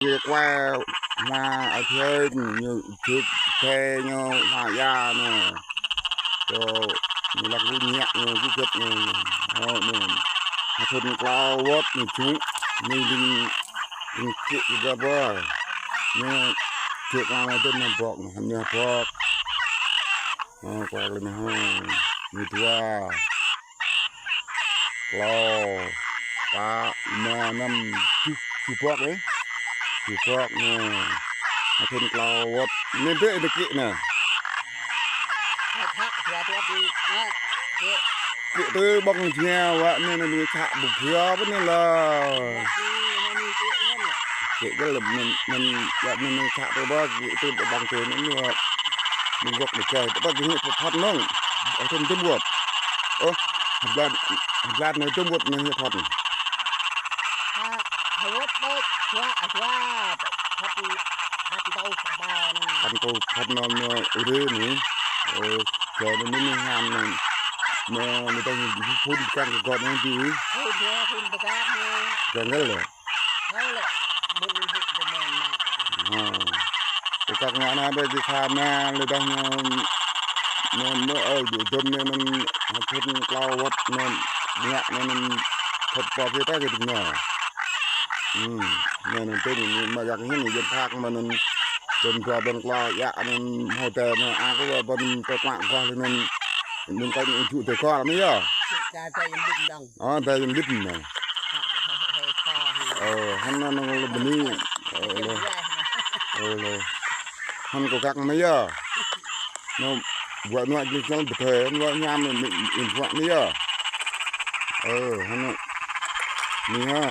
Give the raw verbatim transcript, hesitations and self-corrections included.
Kơ kua hma ăt hơi ñu čut thê ñu hma ya ñu. Čô ñu lăk lu ñek ñu gơ̆ gơ̆ ñu. Ơ ñu. Hă thun klâo wơ̆t ñu čut. Ñu đing đing kĭ kơ gơ̆ bơ. Ñu čut kơ dơ̆n ñu bŏk ñu hăm ñu bŏk. Ơ kua lĕ ñu hă. Ñu dua. Klâo, pă, rơma, năm, tơjuh, tơjuh bŏk ih. Tơjuh bŏk nă. Hă thun klâo wơ̆t. Anai dêh anai kĭ nă. Kĭ tơ ƀơ̆ng jia wă anai anai čă ƀu gơ̆ ƀă anai lă. Kĭ gơ̆ lĕ anai anai wă anai anai čă tơ ƀă kĭ tơ ƀơ̆ng tơ anai wă. Anai wơ̆t anai čai. Tơpă kơ anai phŏt nong. Hă thun tơm wơ̆t. Ơ, hơblan, hơblan anai tơm wơ̆t anai hă phŏt. Hă, hă wơ̆t đôč, hua, hua, phŏt, phŏt tâo, phŏt tâo anŭn. Phŏt tâo, phŏt nong ñu ure anai. Ơ, kơ anai anai hiam anai. Anai, anai tơm phun kăng kơ gơ̆ anai dih. Phun, phun pơkăng anai. Kăng gơ̆ lĕ. Hơi lĕ, mơ̆n mơ̆n hĭ dơ̆ mơ̆n mă. Hă. Tơ kăk ngă anai ƀơi kơ kha anai lĕ dah ñu, ñu, ñu, ơ, dŏ dơ̆m ñu anŭn, hă thun klâo wơ̆t ñu, ngă ñu anŭn, phŏt pă kơ ta kơ dơ̆ng ñu. Hm, ñu anŭn tơl ñu mă yak ñu, ñu yơ̆n phak mă anŭn, tơl dua ƀơ̆n klâo, yak anŭn, hơdai ñu, a kơ ƀơ̆n tơ klă gah lĕ anŭn, anŭn kơ ñu čut tơ gah anŭn yơh. Čut tơ tơ yơ̆n ƀĭt dơ̆ng. Ơ, tơ yơ̆n ƀĭt anai. Ơ, hăn anŭn lĕ bơni. Ơ, lĕ. Ơ, lĕ. Hăn kơ kăk anai yơh. Anŭn, wă anŭn jing jing bơtê, anŭn wă hiam anai, anai, anai wă anai yơh. Ơ, hăn anŭn. Anai hă,